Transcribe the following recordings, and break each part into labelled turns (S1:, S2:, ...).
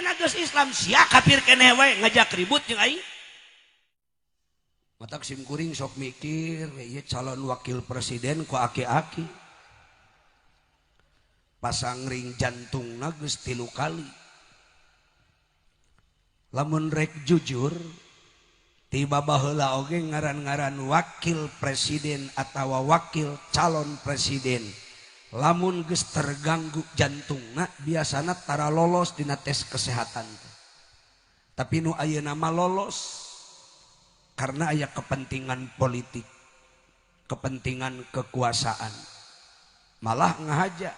S1: Ayeuna geus Islam sia kafir keneh wae ngajak ribut jeung aing. Matak sim kuring sok mikir ieu calon wakil presiden ku aki-aki. Pasang ring jantungna geus 3 kali. Lamun rek jujur tiba baheula oge ngaran-ngaran wakil presiden atawa wakil calon presiden. Lamun geus terganggu jantungna biasana tara lolos dina tes kesehatan. Tapi nu ayeuna mah lolos karena aya kepentingan politik, kepentingan kekuasaan. Malah ngahaja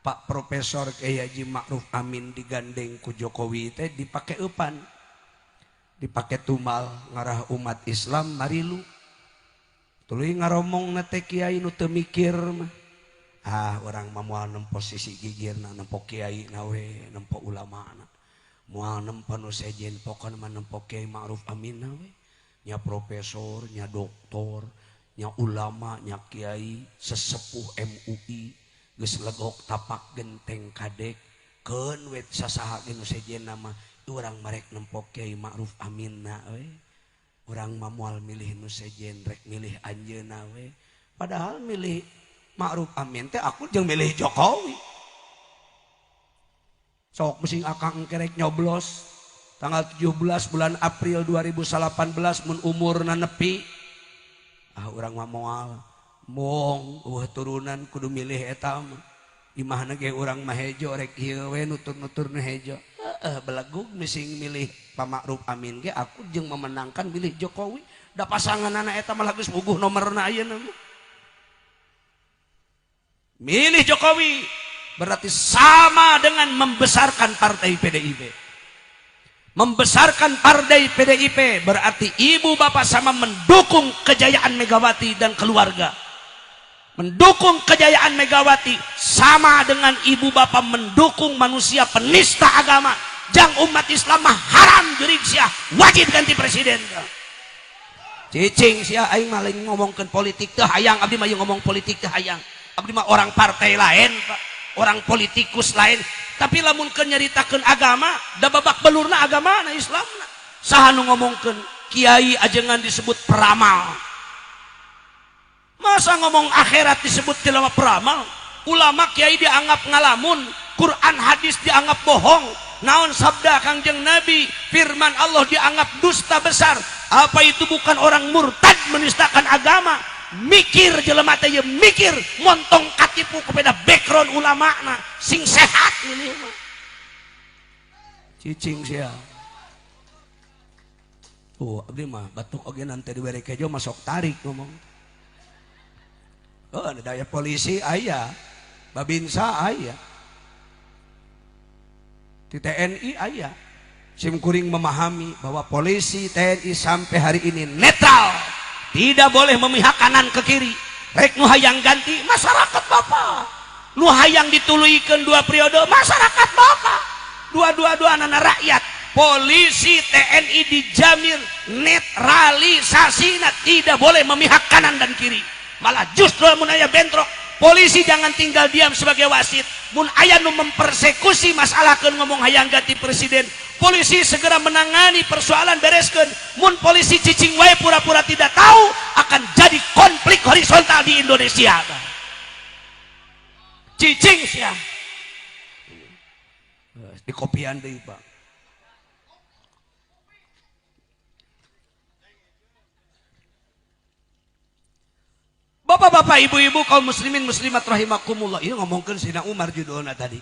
S1: Pak Profesor Kiai Haji Ma'ruf Amin digandeng ku Jokowi teh dipake eupan, dipake tumal ngarah umat Islam marilu. Tuluy ngaromongna teh kiai nu teu mikir mah. Ah, orang mah moal nempo sisi gigirna, nempo kiai na we, nempo ulama na. Moal nempo nu sejen, pokona mah nempo Kiai Ma'ruf Amin na we. Nya profesor, nya doktor, nya ulama, nya kiai, sesepuh MUI, geus legok tapak genteng kadek, keun we sasaha ge nu sejen mah, urang marek nempo Kiai Ma'ruf Amin na we. Urang mah moal milih nu sejen, rek milih anjeunna we. Padahal milih Ma'ruf Amin teh aku jeung milih Jokowi. Sok musing akang kerek nyoblos tanggal 17 bulan April 2018 mun umurna nepi. Ah urang mah moal mong eueuh turunan kudu milih eta mah. Imahna ge urang mah hejo rek ieu we nutur-nutur nu hejo. Heeh belegug mising milih Pak Ma'ruf Amin ge aku jeung memenangkan milih Jokowi. Da pasanganana eta mah geus puguh nomerna ayeuna mah. Milih Jokowi berarti sama dengan membesarkan partai PDIP. Membesarkan partai PDIP berarti ibu bapak sama mendukung kejayaan Megawati dan keluarga. Mendukung kejayaan Megawati sama dengan ibu bapak mendukung manusia penista agama. Jang umat Islam mah haram jurig sia, wajib ganti presiden. Cicing sia aing mah lain ngomongkeun politik teh hayang, abdi mah ngomong politik teh hayang. Abdi mah orang partai lain, Pak. Orang politikus lain, tapi lamun keur nyaritakeun agama, da babak belurna agama na Islamna. Saha nu ngomongkeun kiai ajengan disebut peramal. Masa ngomong akhirat disebut jelema peramal? Ulama kiai dianggap ngalamun, Quran hadis dianggap bohong. Naon sabda Kangjeng Nabi, firman Allah dianggap dusta besar. Apa itu bukan orang murtad menistakan agama? Mikir jelema teh ye mikir montong katipu kepada background ulama na sing sehat ini mah. Cicing sia. Tuh abdi mah batuk oge nanti dibere kejo masuk tarik ngomong. Oh, ada daya polisi aya, Babinsa aya, di TNI aya. Sim kuring memahami bahwa polisi TNI sampai hari ini netral. Tidak boleh memihak kanan ke kiri. Rek nu hayang ganti masyarakat bapak. Nu hayang dituluykeun 2 periode masyarakat bapak. Dua-dua-dua anak rakyat. Polisi TNI dijamin netralisasi, tidak boleh memihak kanan dan kiri. Malah justru mun aya bentrok, polisi jangan tinggal diam sebagai wasit. Mun aya nu mempersekusi masalah keun ngomong hayang ganti presiden, polisi segera menangani persoalan bereskeun. Mun polisi cicing wae pura-pura tidak tahu, akan jadi konflik horizontal di Indonesia. Cicing sia. Di kopian deui, Pak. Bapak-bapak, ibu-ibu, kaum muslimin muslimat rahimakumullah. Ini ngomongkeun Sayyidina Umar judulna tadi.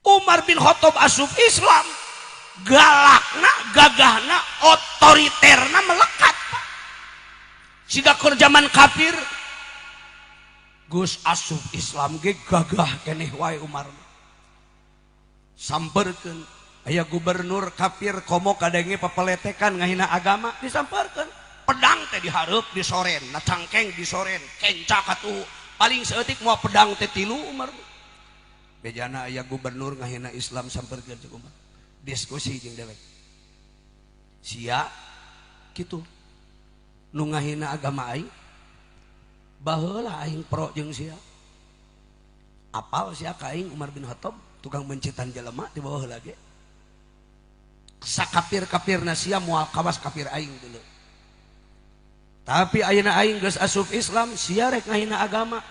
S1: Umar bin Khattab asup Islam, galakna, gagahna, otoriterna melekat, Pak. Siga keur zaman kafir, geus asup Islam ge gagah keneh wae Umar. Samperkeun aya gubernur kafir komo kadenge papeletekan ngahina agama, disamperkeun. Pedang teh dihareup disoren, na cangkeng disoren, kenca katuhu. Paling saeutik moal pedang teh 3 Umar. Bejana aya gubernur ngahina Islam samperkeun cek Umar. Diskusi jeung dewek. Sia kitu nu ngahina agama aing, baheula aing pro jeung sia. Apal sia ka aing Umar bin Khattab tukang mencitan jelema di bawah lagi. Sakapir-kapirna sia moal kawas kafir aing dulu. Tapi ayeuna aing geus asup Islam, sia rek ngahina agama.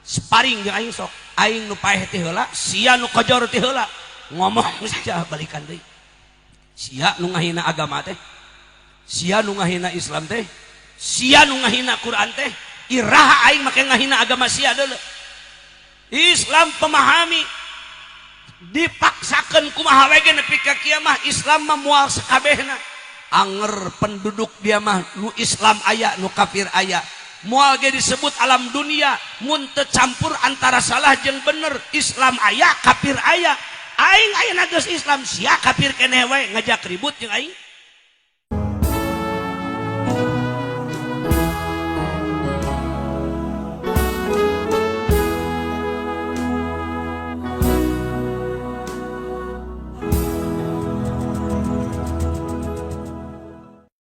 S1: Sparing jeung aing sok. Aing nu paeh ti heula, sia nu kojor ti heula. Ngomong sia balikan deui. Sia nu ngahina agama teh. Sia nu ngahina Islam teh. Sia nu ngahina Quran teh. Iraha aing make ngahina agama sia deuleu. Islam pemahami dipaksakan kumaha we ge nepi ka kieu mah Islam mah moal sakabehna. Anger penduduk dia mah nu Islam aya, nu kafir aya. Moal ge disebut alam dunia mun teu campur antara salah jeung bener. Islam aya, kafir aya. Aing ayeuna geus Islam, sia kafir keneh we ngajak ribut jeung aing.